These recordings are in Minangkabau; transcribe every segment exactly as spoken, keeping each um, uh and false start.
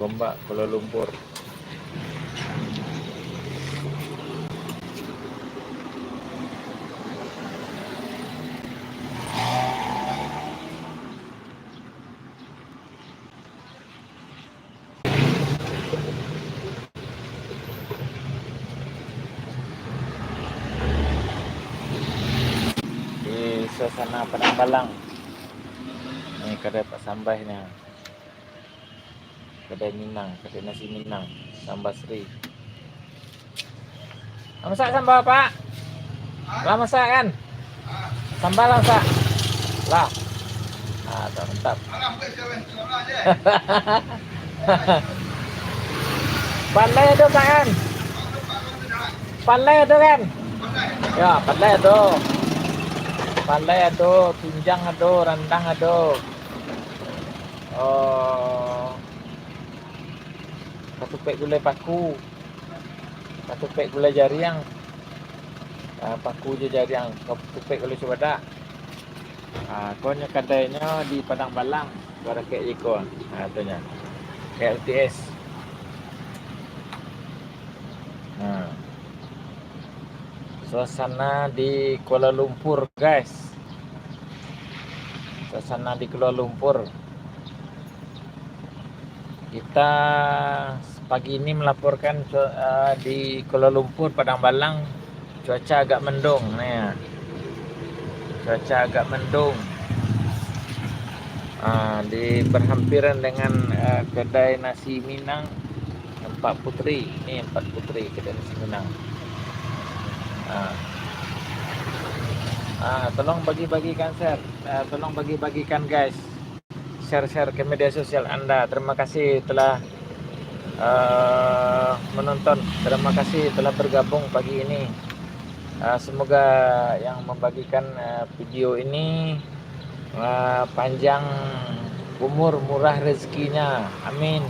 Gombak, Kuala Lumpur. Di suasana Padang Balang. Ni kadai Pak Sambah ni. Kadai Minang, kadai nasi Minang, Sambah Sri. Lah masak sambal, Pak? Lah masak, kan? Sambal lah masak? Lah. Ah, tak mantap. Pandai tu, Pak, kan? Pandai tu, kan? Ya, pandai tu. Pandai tu, tunjang tu, randang tu. Oh. Katupek gulai paku. Katupek gulai jariang. Ah, paku jo jariang. Katupek gulai cubadak. Ah, ko nyo kadainyo di Padang Balang. Barakek je ko. Ah, tu nyo. K L T S. Ah. Suasana di Kuala Lumpur, guys. Suasana di Kuala Lumpur. Kita pagi ini melaporkan cua-, eh, di Kuala Lumpur, Padang Balang, cuaca agak mendung, ni. Cuaca agak mendung. Ah, di berhampiran dengan, eh, kedai nasi Minang Empat Putri. Ni Empat Putri, kedai nasi Minang. Ah. Ah, tolong bagi-bagikan share. Ah, tolong bagi-bagikan, guys. Share-share ke media sosial anda. Terima kasih telah, eh, menonton. Terima kasih telah bergabung pagi ini. Eh, semoga yang membagikan, eh, video ini, eh, panjang umur, murah rezekinya. Amin.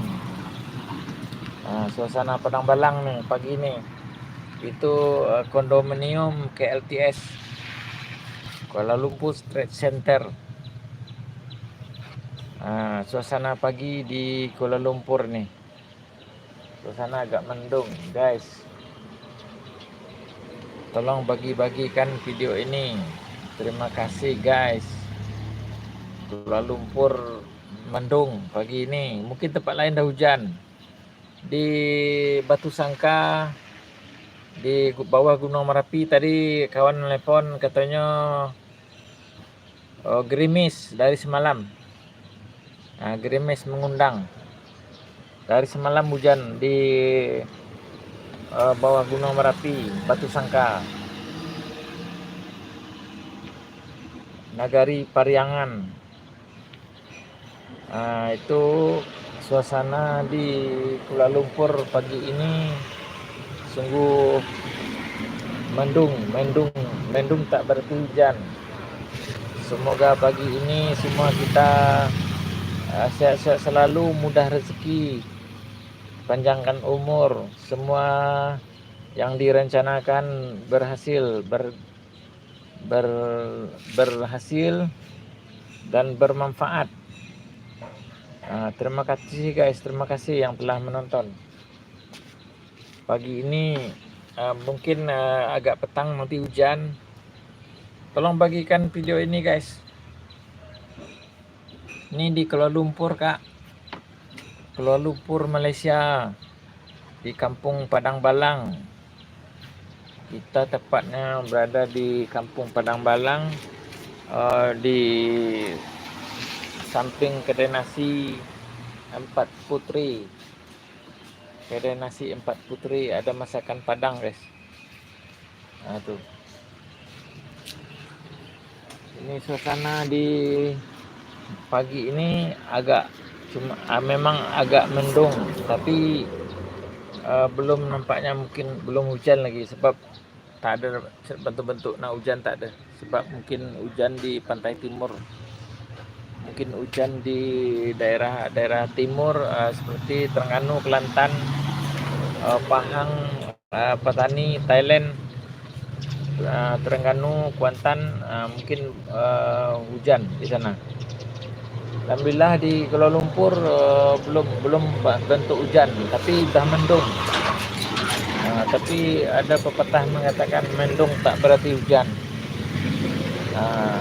Eh, suasana Padang Balang ni pagi ni. Itu, eh, kondominium K L T S, Kuala Lumpur Trade Center. Ah, suasana pagi di Kuala Lumpur ni. Suasana agak mendung, guys. Tolong bagi-bagikan video ini. Terima kasih, guys. Kuala Lumpur mendung pagi ini. Mungkin tempat lain dah hujan. Di Batusangka, di gu-, bawah Gunuang Marapi tadi, kawan nelpon, katonyo, oh, gerimis dari semalam. Ah, gerimis mengundang. Dari semalam hujan di, eh, bawah Gunuang Marapi, Batusangka, Nagari Pariangan. Ah, itu suasana di Kuala Lumpur pagi ini sungguh mendung, mendung, mendung tak berarti hujan. Semoga pagi ini semua kita, ah, sehat-sehat selalu, mudah rezeki, panjangkan umur, semua yang direncanakan berhasil, ber-, ber-, berhasil dan bermanfaat. Ah, terima kasih, guys, terima kasih yang telah menonton. Pagi ini, ah, mungkin, ah, agak petang nanti hujan. Tolong bagikan video ini, guys. Ini di Kuala Lumpur, Kak. Kuala Lumpur, Malaysia. Di Kampung Padang Balang. Kita tepatnya berada di Kampung Padang Balang, eh, di samping kedai nasi Empat Putri. Kedai nasi Empat Putri, ada masakan Padang, guys. Ah, tu. Ini suasana di pagi ini agak cuma, ah, memang agak mendung, tapi, eh, belum, nampaknya mungkin belum hujan lagi sebab tak ada bentuk-bentuk nak hujan, tak ada. Sebab mungkin hujan di pantai timur. Mungkin hujan di daerah-daerah timur, eh, seperti Terengganu, Kelantan, eh, Pahang, eh, Patani, Thailand, eh, Terengganu, Kuantan, eh, mungkin, eh, hujan di sana. Alhamdulillah, di Kuala Lumpur, eh, belum, belum ba-, bentuk hujan, tapi udah mendung. Ah, tapi ada pepatah mengatakan, "Mendung tak berarti hujan." Ah.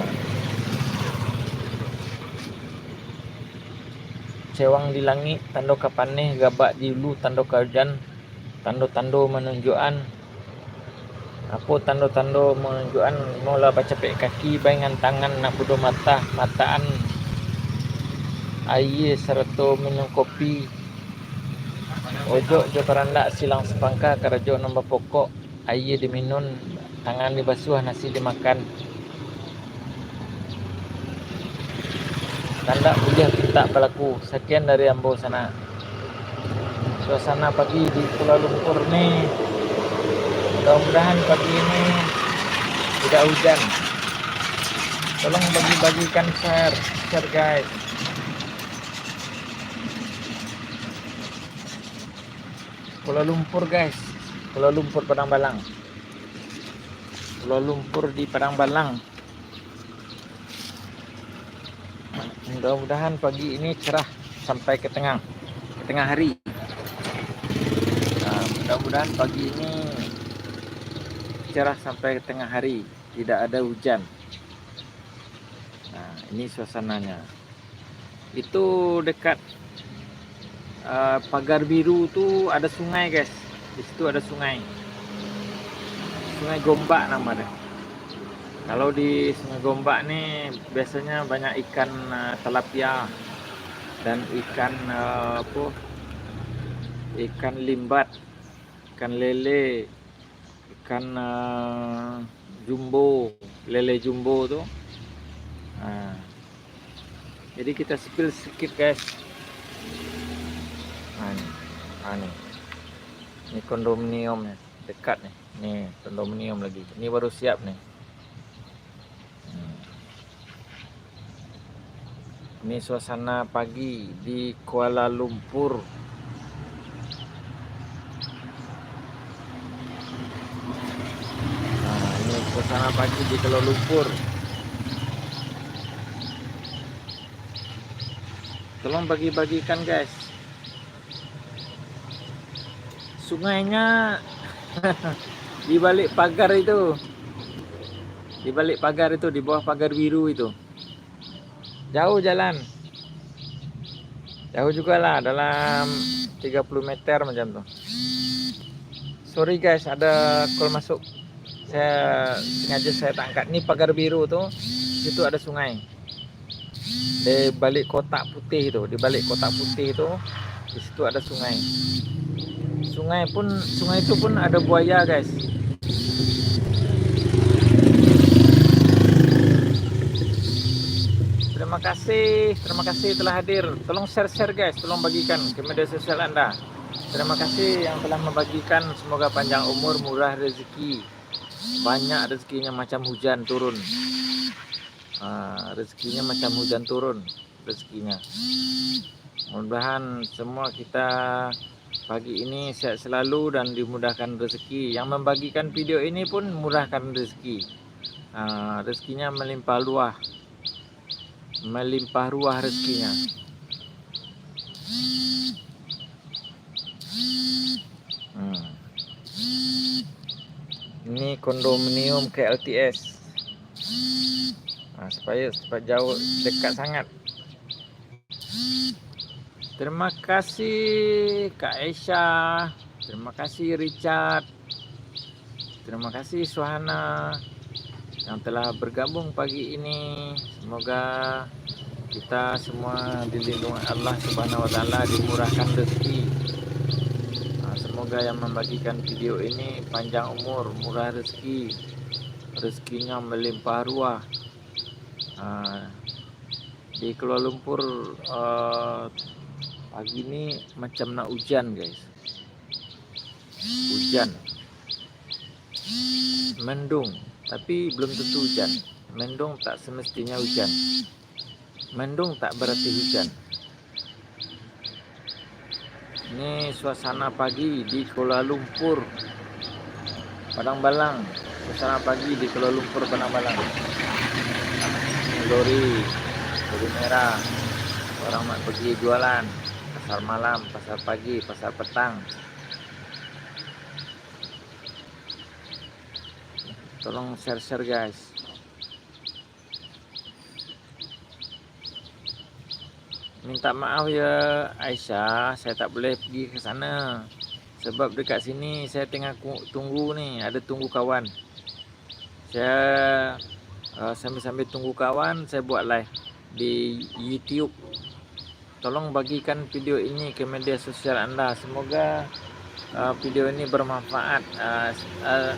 Cewang di langik, tando ka paneh, gabak di ulu, tando ka hujan, tando-tando manunjuakan. Apo tando-tando manunjuakan? Mula bacapek kaki, baingan tangan, nak budo matah, mataan aia sarato minun kopi. Ojok jo karandak, silang sapangka, karajo nan bapokok, aia diminun, tangan dibasuah, nasi dimakan. Kandak buliah pintak balaku. Sakian dari ambo sanak. Suasana pagi di Kuala Lumpur ni. Mudah-mudahan pagi ini tidak hujan. Tolong bagi-bagikan share, share guys. Kuala Lumpur guys. Kuala Lumpur Padang Balang. Kuala Lumpur di Padang Balang. Mudah-mudahan pagi ini cerah sampai ke tengah, ke tengah hari. Nah, mudah-mudahan pagi ini cerah sampai ke tengah hari, tidak ada hujan. Nah, ini suasananya. Itu dekat, eh, Pagar Biru tu ada sungai, guys. Di situ ada sungai. Sungai Gombak nama dia. Kalau di Sungai Gombak ni biasanya banyak ikan, eh, tilapia dan ikan, eh, apa, ikan limbat, ikan lele, ikan, eh, jumbo, lele jumbo tu. Nah, jadi kita spill sedikit, guys. Nah, ni. Nah, ni. Ni kondominium ni, dekat ni. Ni kondominium lagi. Ni baru siap ni. Hmm. Ini suasana pagi di Kuala Lumpur. Nah, ini suasana pagi di Kuala Lumpur. Tolong bagi-bagikan, guys. Sungainya di balik pagar itu. Di balik pagar itu, di bawah pagar biru itu. Jauh jalan. Jauh jugalah, dalam tiga puluh meter macam tu. Sorry guys, ada call masuk. Saya sengaja saya tak angkat. Ni pagar biru tu, situ ada sungai. Di balik kotak putih tu, di balik kotak putih tu, di situ ada sungai. Sungai pun, sungai itu pun ada buaya, guys. Terima kasih, terima kasih telah hadir. Tolong share-share, guys, tolong bagikan ke media sosial anda. Terima kasih yang telah membagikan. Semoga panjang umur, murah rezeki, banyak rezekinya macam hujan turun. Ah, rezekinya macam hujan turun, rezekinya. Mudah-mudahan semua kita pagi ini sehat selalu dan dimudahkan rezeki. Yang membagikan video ini pun murahkan rezeki. Ah, rezekinya melimpah luah, melimpah ruah rezekinya. Hmm. Ini kondominium K L T S. Nah, supaya cepat jauh, dekat sangat. Terima kasih Kak Esha. Terima kasih Richard. Terima kasih Suhana yang telah bergabung pagi ini. Semoga kita semua dilindungi Allah Subhanahu Wa Taala, dimurahkan rezeki. Ah, semoga yang membagikan video ini panjang umur, murah rezeki, rezekinya melimpah ruah. Ah, di Kuala Lumpur, ah, pagi ni macam nak hujan, guys. Hujan. Mendung, tapi belum tentu hujan. Mendung tak semestinya hujan. Mendung tak berarti hujan. Ini suasana pagi di Kuala Lumpur, Padang Balang. Suasana pagi di Kuala Lumpur, Padang Balang. Ini lori, lori merah. Urang nak pagi jualan, pasar malam, pasar pagi, pasar petang. Tolong share-share, guys. Minta maaf ya, Aisyah, saya tak boleh pergi ke sana. Sebab dekat sini saya tengah ku-, tunggu ni, ada tunggu kawan. Saya, eh, sambil-sambil tunggu kawan, saya buat live di YouTube. Tolong bagikan video ini ke media sosial anda. Semoga, eh, video ini bermanfaat. Eh, s-, eh,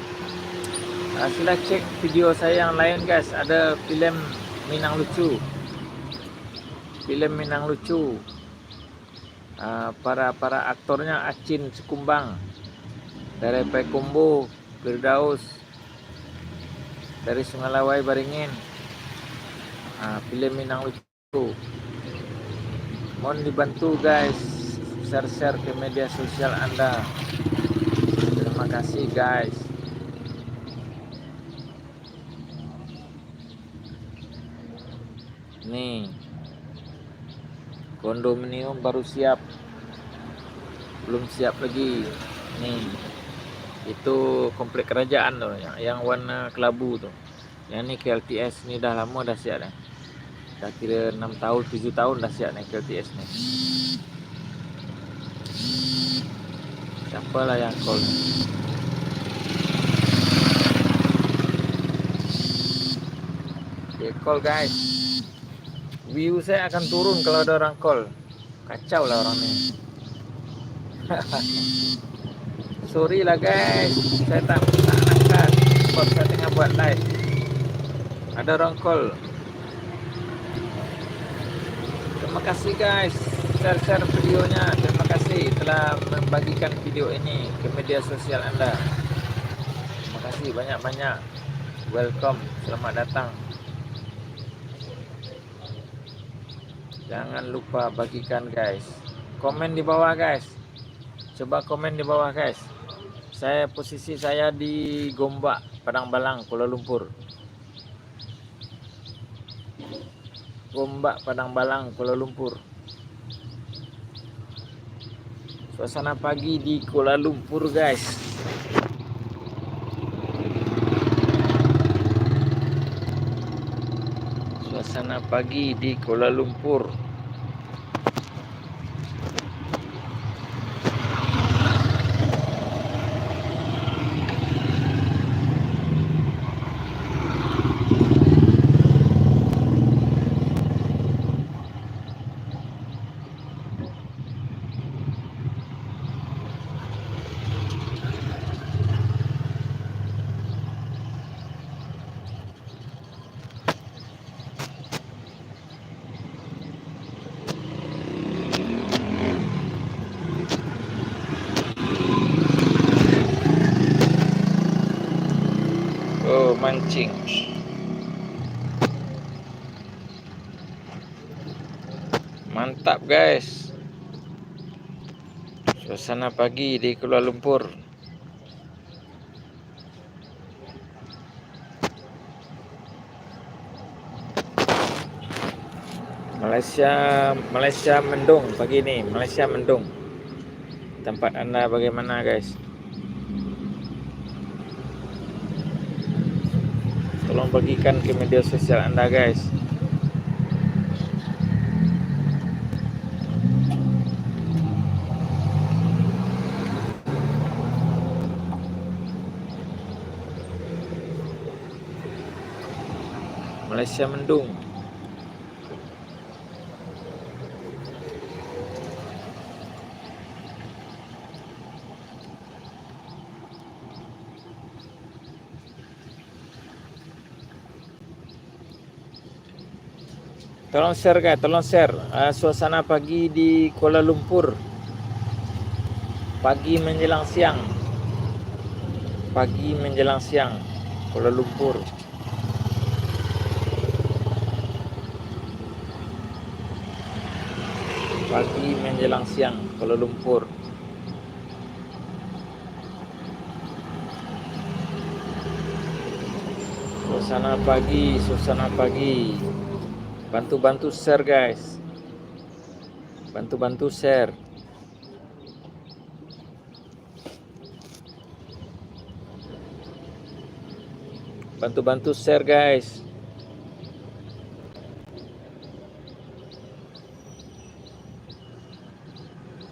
eh, sila cek video saya yang lain, guys. Ada filem Minang Lucu. Filem Minang Lucu. Eh, para, para aktornya Acin Sikumbang. Dari Payakumbuh, Firdaus. Dari Sungai Lawai, Baringin. Eh, filem Minang Lucu. Mohon dibantu, guys, share-share ke media sosial anda. Terima kasih, guys. Nih, kondominium baru siap, belum siap lagi. Nih, itu komplek kerajaan tu, yang, yang warna kelabu tu. Yang ni K L T S ni dah lamo dah siap dah. Dah kira enam tahun, tujuh tahun dah siap ni K L T S ni. Siapa lah yang call ni? Dia call, guys. View saya akan turun kalau ada orang call. Kacau lah orang ni. Sorry lah, guys, saya tak, tak angkat sebab saya tengah buat live. Ada orang call. Terima kasih, guys, share-share videonya. Terima kasih telah membagikan video ini ke media sosial anda. Terima kasih banyak-banyak. Welcome, selamat datang. Jangan lupa bagikan, guys. Komen di bawah, guys. Coba komen di bawah, guys. Saya, posisi saya di Gombak, Padang Balang, Kuala Lumpur. Gombak, Padang Balang, Kuala Lumpur. Suasana pagi di Kuala Lumpur, guys. Suasana pagi di Kuala Lumpur. Oh, mancing. Mantap, guys. Suasana pagi di Kuala Lumpur. Malaysia, Malaysia mendung pagi ni, Malaysia mendung. Tempat anda bagaimana, guys? Tolong bagikan ke media sosial anda, guys. Malaysia mendung. Tolong share, guys, tolong share, ah, suasana pagi di Kuala Lumpur. Pagi menjelang siang. Pagi menjelang siang, Kuala Lumpur. Pagi menjelang siang, Kuala Lumpur. Suasana pagi, suasana pagi. Bantu-bantu share, guys. Bantu-bantu share. Bantu-bantu share, guys.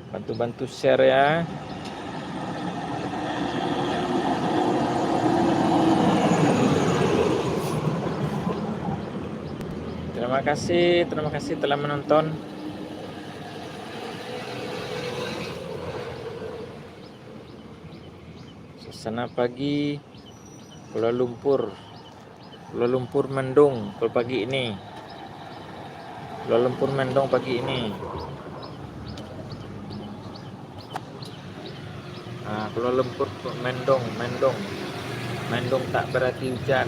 Bantu-bantu share, ya. Terima kasih, terima kasih telah menonton. Suasana pagi Kuala Lumpur. Kuala Lumpur mendung kalau pagi ini. Kuala Lumpur mendung pagi ini. Ah, Kuala Lumpur mendung, mendung. Mendung tak berarti hujan.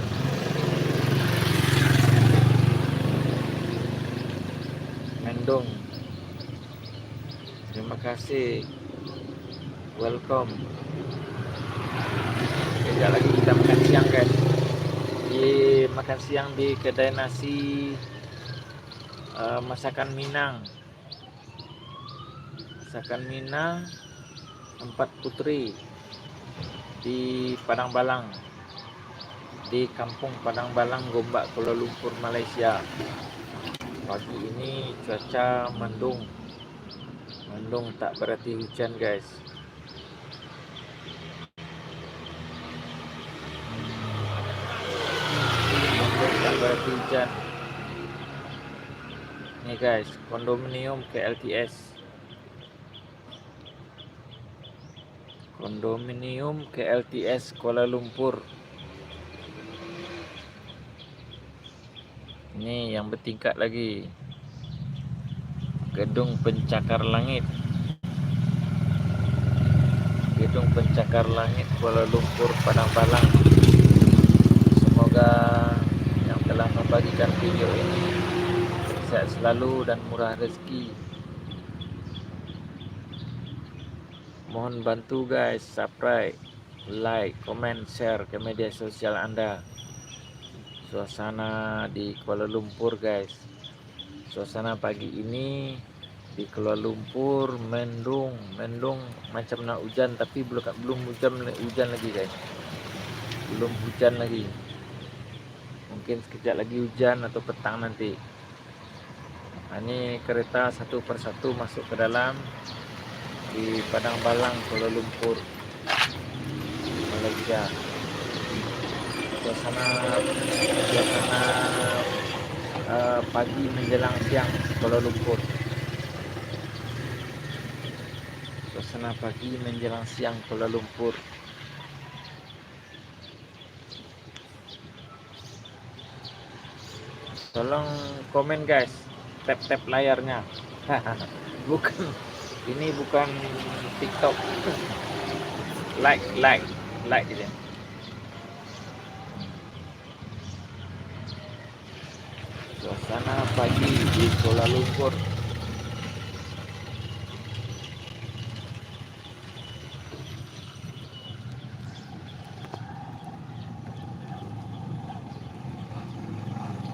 Mendung. Terima kasih. Welcome. Sekejap lagi kita makan siang, guys. Di makan siang di kedai nasi, eh, masakan Minang. Masakan Minang Empat Putri di Padang Balang, di Kampung Padang Balang, Gombak, Kuala Lumpur, Malaysia. Pagi ini cuaca mendung, mendung tak berarti hujan, guys. Mendung tak berarti hujan. Nih, guys, kondominium K L T S. Kondominium K L T S Kuala Lumpur. Ini yang bertingkat lagi. Gedung Pencakar Langit. Gedung Pencakar Langit Kuala Lumpur Padang Balang. Semoga yang telah membagikan video ini sehat selalu dan murah rezeki. Mohon bantu, guys, subscribe, like, komen, share ke media sosial Anda. Suasana di Kuala Lumpur, guys. Suasana pagi ini di Kuala Lumpur mendung, mendung macam nak hujan, tapi belum, belum hujan, hujan lagi, guys. Belum hujan lagi. Mungkin sekejap lagi hujan atau petang nanti. Ini kereta satu persatu masuk ke dalam di Padang Balang, Kuala Lumpur, Malaysia. Suasana, suasana, eh, pagi menjelang siang Kuala Lumpur. Suasana pagi menjelang siang Kuala Lumpur. Tolong komen, guys, tap-tap layarnya. Bukan, ini bukan TikTok. Like, like, like gitu. Suasana pagi di Kuala Lumpur.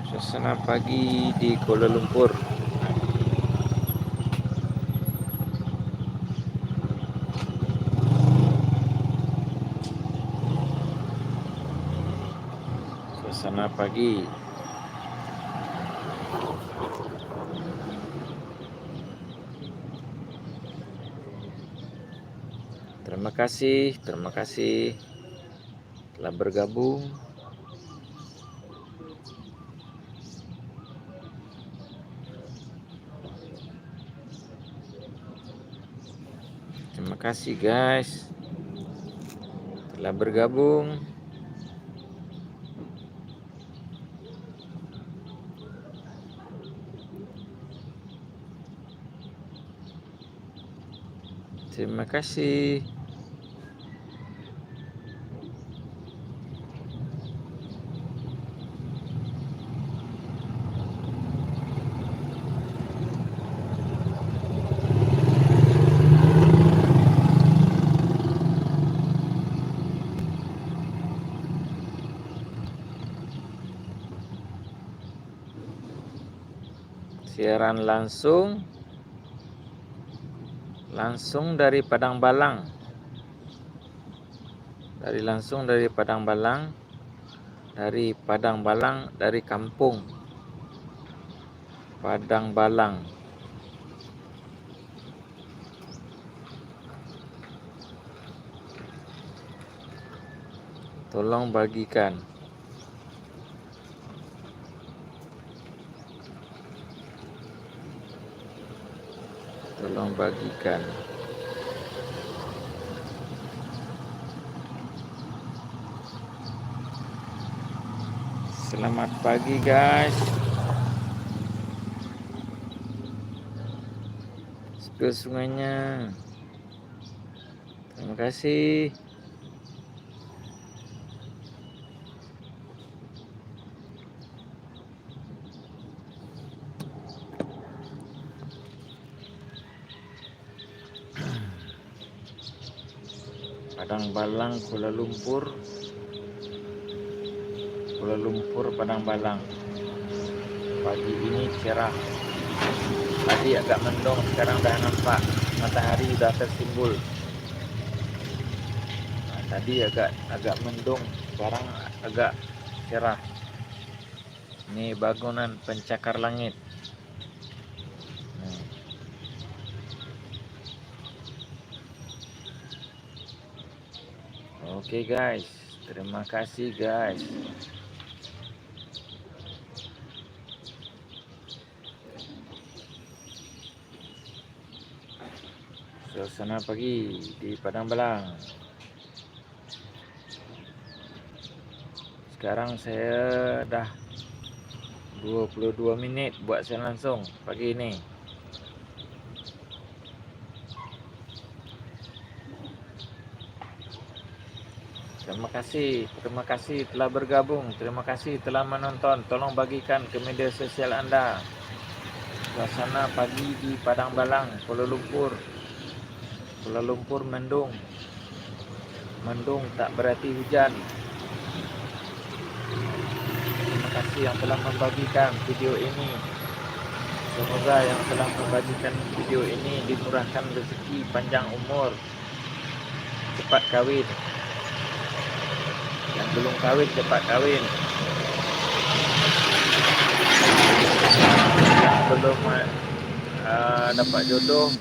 Suasana pagi di Kuala Lumpur. Suasana pagi. Terima kasih, terima kasih telah bergabung. Terima kasih, guys, telah bergabung. Terima kasih. Siaran langsung Langsung dari Padang Balang. Dari, langsung dari Padang Balang. Dari Padang Balang, dari kampung Padang Balang. Tolong bagikan. Tolong bagikan. Selamat pagi, guys. Spill sungainya. Terima kasih. Padang Balang, Kuala Lumpur. Kuala Lumpur, Padang Balang. Pagi ini cerah. Tadi agak mendung, sekarang dah nampak matahari dah tersimbul. Nah, tadi agak, agak mendung, sekarang agak cerah. Ini bangunan pencakar langit. Nah. Oke, guys, terima kasih, guys. Suasana pagi di Padang Balang. Sekarang saya dah dua puluh dua minit buat siaran langsung pagi ini. Terima kasih, terima kasih telah bergabung, terima kasih telah menonton. Tolong bagikan ke media sosial anda. Suasana pagi di Padang Balang, Kuala Lumpur. Kuala Lumpur mendung. Mendung tak berarti hujan. Terima kasih yang telah membagikan video ini. Semoga yang telah membagikan video ini dimurahkan rezeki, panjang umur, cepat kawin. Yang belum kawin, cepat kawin. Yang belum, ah, dapat jodoh,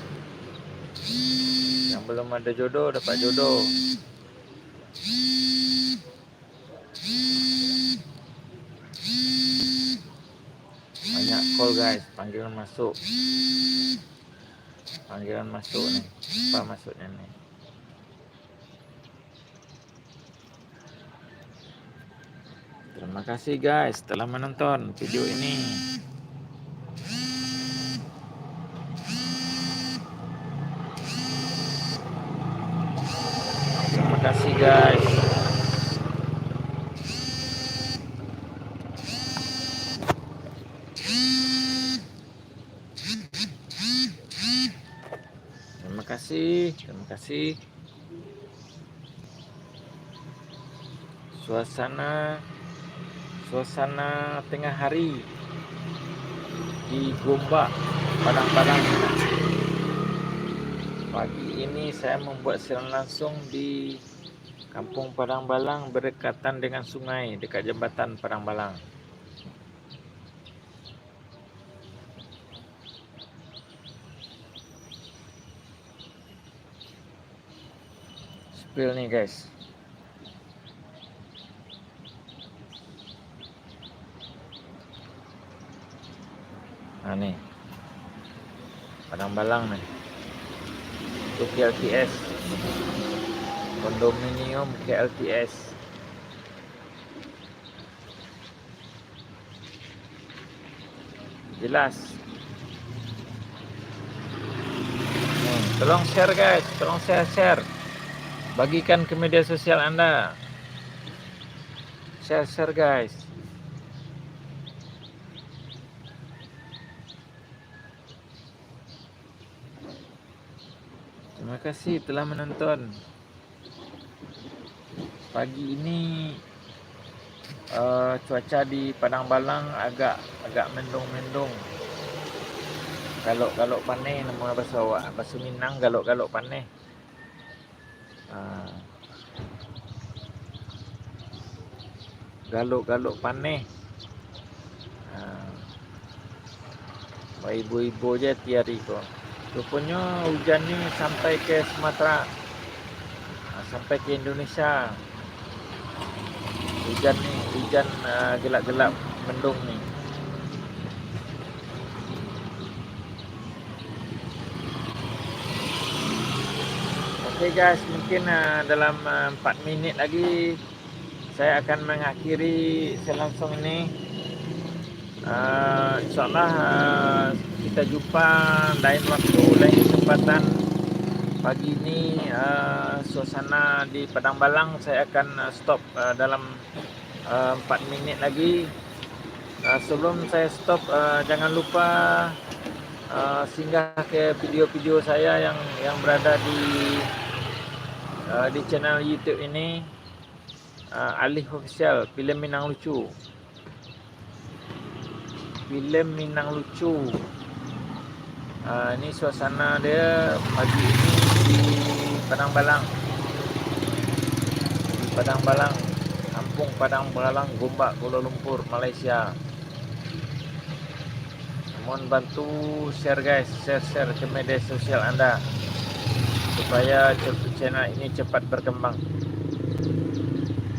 yang belum ada jodoh, dapat jodoh. Banyak call, guys, panggilan masuk. Panggilan masuk nih. Apa maksudnya nih? Terima kasih, guys, telah menonton video ini. Terima kasih, guys. Terima kasih, terima kasih. Suasana, suasana tengah hari di Gombak, Padang Balang. Pagi ini saya membuat siaran langsung di Kampung Padang Balang, berdekatan dengan sungai, dekat jambatan Padang Balang. Spill nih, guys. Nah, nih. Padang Balang nih. Itu K L T S. Kondominium K L T S. Jelas. Hmm, tolong share, guys, tolong share, share. Bagikan ke media sosial anda. Share, share, guys. Terima kasih telah menonton. Pagi ini, eh, cuaca di Padang Balang agak, agak mendung-mendung. Galok-galok paneh, namo baso awak, baso Minang, galok-galok paneh. Ha. Galok-galok paneh. Ha. Baibo-ibo je ati ari ko. Ruponyo ujan ni sampai ke Sumatera. Ha, sampai ke Indonesia. Ujan ni, ujan, ah, gelap-gelap mendung ni. Oke guys, mungkin, ah, dalam, ah, empat minit lagi saya akan mengakhiri siaran langsung ini. Ah, insyaallah, ah, kita jumpa lain waktu, lain kesempatan. Pagi ini, ah, suasana di Padang Balang saya akan, ah, stop, ah, dalam, ah, empat minit lagi. Ah, sebelum saya stop, ah, jangan lupa, ah, singgah ke video-video saya yang, yang berada di, ah, di channel YouTube ini, ah, Alih Official, Filem Minang Lucu. Filem Minang Lucu. Ah, ini suasana dia pagi ini di Padang Balang. Di Padang Balang, Kampung Padang Balang, Gombak, Kuala Lumpur, Malaysia. Mohon bantu share guys, share-share ke media sosial anda supaya channel ini cepat berkembang.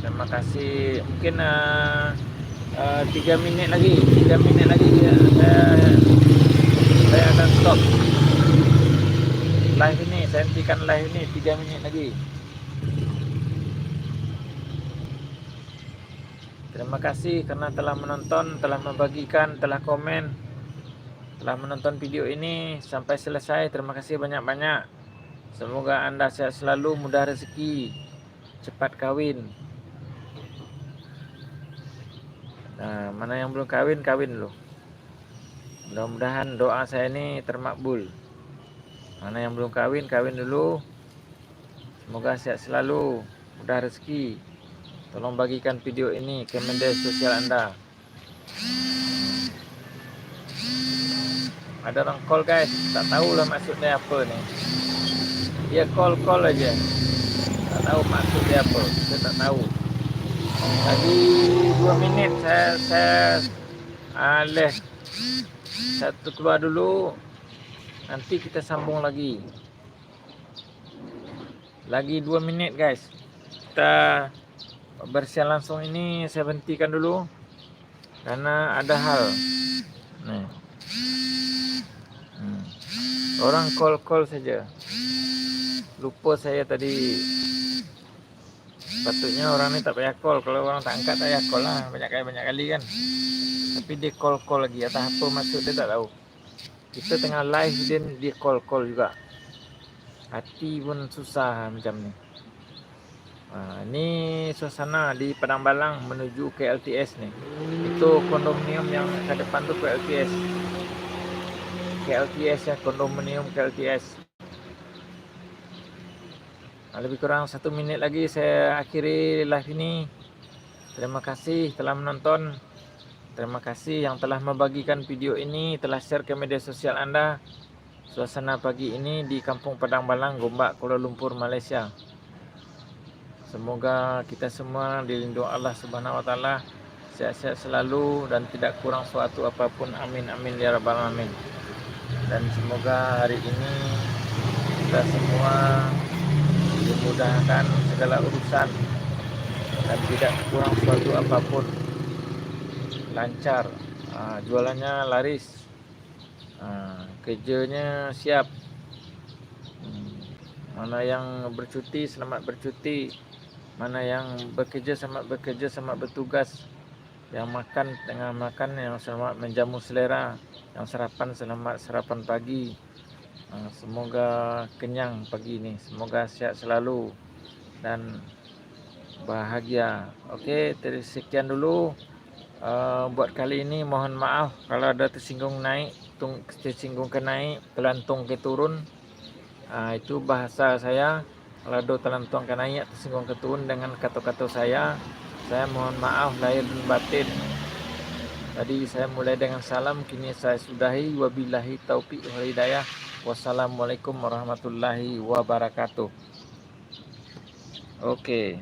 Terima kasih. Mungkin, ah, ah, tiga minit lagi, tiga minit lagi, ya, saya, saya akan stop live ini, saya hentikan live ini tiga minit lagi. Terima kasih karena telah menonton, telah membagikan, telah komen, telah menonton video ini sampai selesai. Terima kasih banyak-banyak. Semoga anda sehat selalu, mudah rezeki, cepat kawin. Nah, mana yang belum kawin, kawin dulu. Mudah-mudahan doa saya ini termakbul. Mana yang belum kawin, kawin dulu. Semoga sehat selalu, mudah rezeki. Tolong bagikan video ini ke media sosial anda. Ada orang call guys, tak tahulah maksud dia apa ni. Dia call-call aja. Tak tahu maksud dia apa, kita tak tahu. Lagi dua minit saya, saya, ah, leh. Saya keluar dulu. Nanti kita sambung lagi. Lagi dua minit guys. Kita bersiaran langsung ini saya hentikan dulu karena ada hal. Nih. Hmm. Orang call-call saja. Lupa saya tadi. Patutnya orang ni tak payah call. Kalau orang tak angkat, tak payah call lah. Banyak kali, banyak kali kan. Tapi dia call-call lagi. Atau apa maksud dia, tak tahu. Kita tengah live, dia, dia call-call juga. Hati pun susah macam ni. Ha, ni suasana di Padang Balang menuju K L T S ni. Itu kondominium yang ke depan tu K L T S. K L T S ya, kondominium K L T S. Ha, lebih kurang satu minit lagi saya akhiri live ini. Terima kasih telah menonton. Terima kasih yang telah membagikan video ini, telah share ke media sosial anda. Suasana pagi ini di Kampung Padang Balang, Gombak, Kuala Lumpur, Malaysia. Semoga kita semua dilindungi Allah Subhanahu Wa Taala, sehat-sehat selalu dan tidak kurang suatu apapun. Amin, amin, ya rabbal alamin. Dan semoga hari ini kita semua dimudahkan segala urusan dan tidak kurang suatu apapun, lancar, ah, jualannya laris, ah, kerjanya siap. Hmm. Mana yang bercuti, selamat bercuti. Mana yang bekerja, selamat bekerja, selamat bertugas. Yang makan, tengah makan, yang selamat menjamu selera. Yang sarapan, selamat sarapan pagi. Ah, semoga kenyang pagi ni. Semoga sehat selalu dan bahagia. Oke, ter-, sekian dulu, eh, buat kali ini. Mohon maaf kalau ada tersinggung naik, tung-, tersinggung ke naik, telantung ke turun. Ah, itu bahasa saya. Kalau ada telantung ke naik, tersinggung ke turun dengan kata-kata saya, saya mohon maaf lahir dan batin. Tadi saya mulai dengan salam, kini saya sudahi. Wabillahi taufiq wal hidayah. Wassalamualaikum warahmatullahi wabarakatuh. Oke.